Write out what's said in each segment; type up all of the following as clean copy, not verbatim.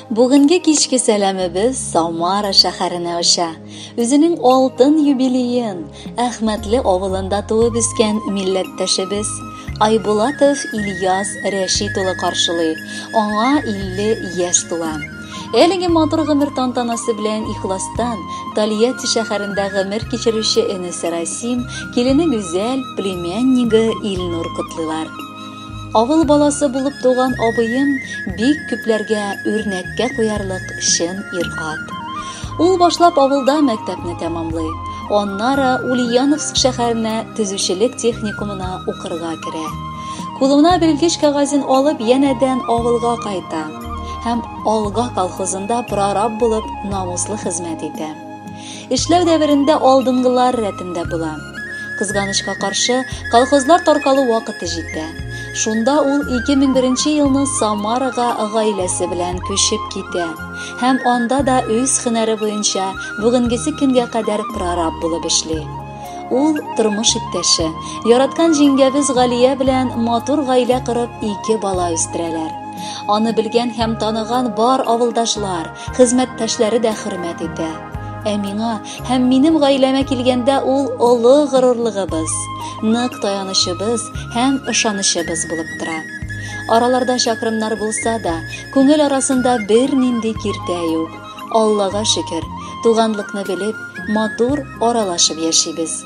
Бүгенге кичке сәламебез Самара шәһәренә оча. Үзенең алтын юбилеен Әхмәтле авылында туып үскән милләттәшебез Айбулатов Ильяс Рәшит улы каршылый. Аңа 50 яшь тула. Әлеге матур гомер тантанасы белән ихластан Тольятти шәһәрендә гомер кичерүче энесе Расим, килене Гүзәл, племяннигы Илнур котлыйлар. Авыл баласы булып туган абыем бик күпләргә үрнәккә куярлык чын ир-ат. Ул башлап авылда мәктәпне тәмамлый, аннары Ульяновск шәһәренә төзүчелек техникумына укырга керә. Кулына белгеч кәгазен алып янәдән авылга кайта һәм Алга колхозында прораб булып намуслы хезмәт итә. Эшләү дәверендә алдынгылар рәтендә була. Кызганычка каршы, колхозлар таркалу вакыты җитә. Шунда ул 2001 елны Самарага гаиләсе белән күчеп китә һәм анда да үз һөнәре буенча бүгенгесе көнгә кадәр прораб булып эшли. Ул тормыш иптәше, яраткан җиңгәбез Галия белән матур гаилә корып ике бала үстерәләр. Аны белгән һәм таныган бар авылдашлар, хезмәттәшләре дә хөрмәт итә. Ә миңа һәм минем гаиләмә килгәндә ул олы горурлыгыбыз, нык таянычыбыз һәм ышанычыбыз булып тора. Араларда чакрымнар булса да, күңел арасында бернинди киртә юк. Аллага шөкер, туганлыкны белеп, матур аралашып яшибез.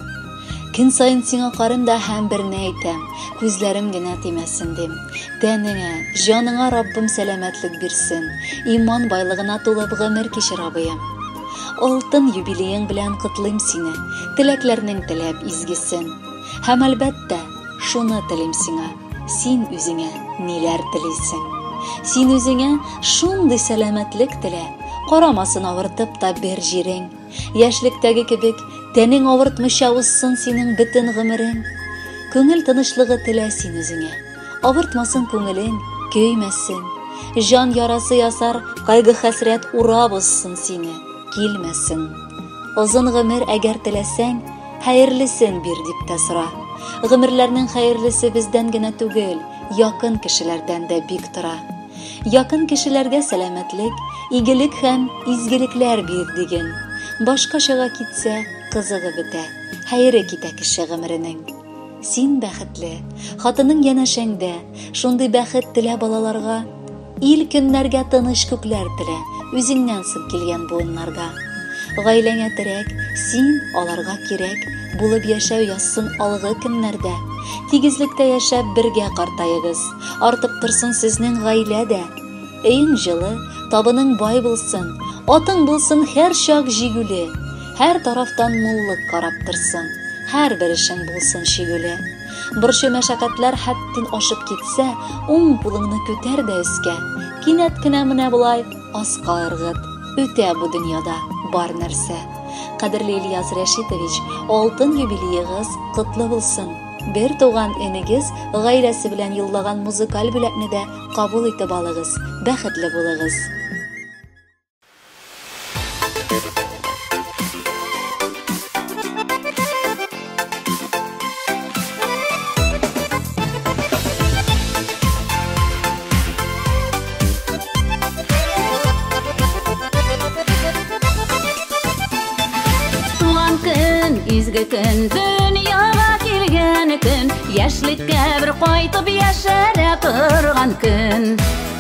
Көн саен сиңа карыйм да һәм берне әйтәм, күзләрем генә тимәсен дим. Тәнеңә, җаныңа Раббым сәламәтлек бирсен, иман байлыгына тулып гомер кичер, абыем. Алтын юбилеең белән котлыйм сине, теләкләрнең теләп изгесен. Һәм әлбәттә, шуны телим сиңа, син үзеңә ниләр телисең? Син үзеңә шундый сәламәтлек телә, карамасын авыртып та бер җирең. Яшьлектәге кебек, тәнең авыртмыйча узсын синең бөтен гомерең. Күңел тынычлыгы телә син үзеңә. Авыртмасын күңелең, көймәсен. Җан ярасы ясар, кайгы-хәсрәт урап узсын сине, килмәсен. Озын гомер әгәр теләсәң, хәерлесен бир дип тә сора. Гомерләрнең хәерлесе бездән генә түгел, якын кешеләрдән дә бик тора. Якын кешеләргә сәламәтлек, игелек һәм изгелекләр бир диген. Башкачага китсә, кызыгы бетә, хәере китә кеше гомеренең. Син бәхетле, хатының янәшәңдә, шундый бәхет телә балаларга. Ил көннәргә тыныч күкләр телә, үзеңнән соң килгән буыннарга. Гаиләңә терәк, син аларга кирәк, булып яшәү язсын алгы көннәрдә. Тигезлектә яшәп бергә картаегыз, артып торсын сезнең гаилә дә. Өең җылы, табының бай булсын, атың булсын һәр чак җигүле, һәр тарафтан муллык карап торсын, һәрбер эшең булсын чигүле. Борчу мәшәкатьләр хәттин ашып китсә, уң кулыңны күтәр дә өскә, кинәт кенә менә болай аска ыргыт. Үтә бу дөньяда бар нәрсә. Кадерле Ильяс Рәшитович, алтын юбилеегыз котлы булсын. Бер туган энегез гаиләсе белән юллаган музыкаль бүләкне дә кабул итеп алыгыз. Бәхетле булыгыз. Туган көн, изге көн, дөньяга килгән көн, яшьлеккә бер кайтып яшәрә торган көн.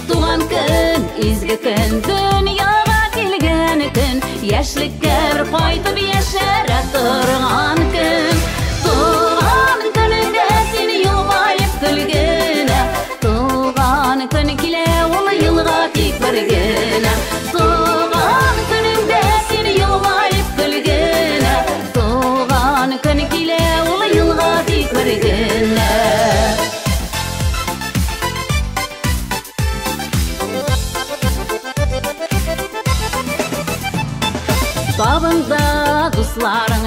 Туган көн, изге көн, дөньяга килгән көн, яшьлеккә бер кайтып яшәрә торган көн. Туган көнеңдә син елмаеп көлгенә, туган көн килә ул елга тик бер генә. Туган көнеңдә син елмаеп көлгенә, туган көн килә ул елга тик бер генә. Табында дусларың,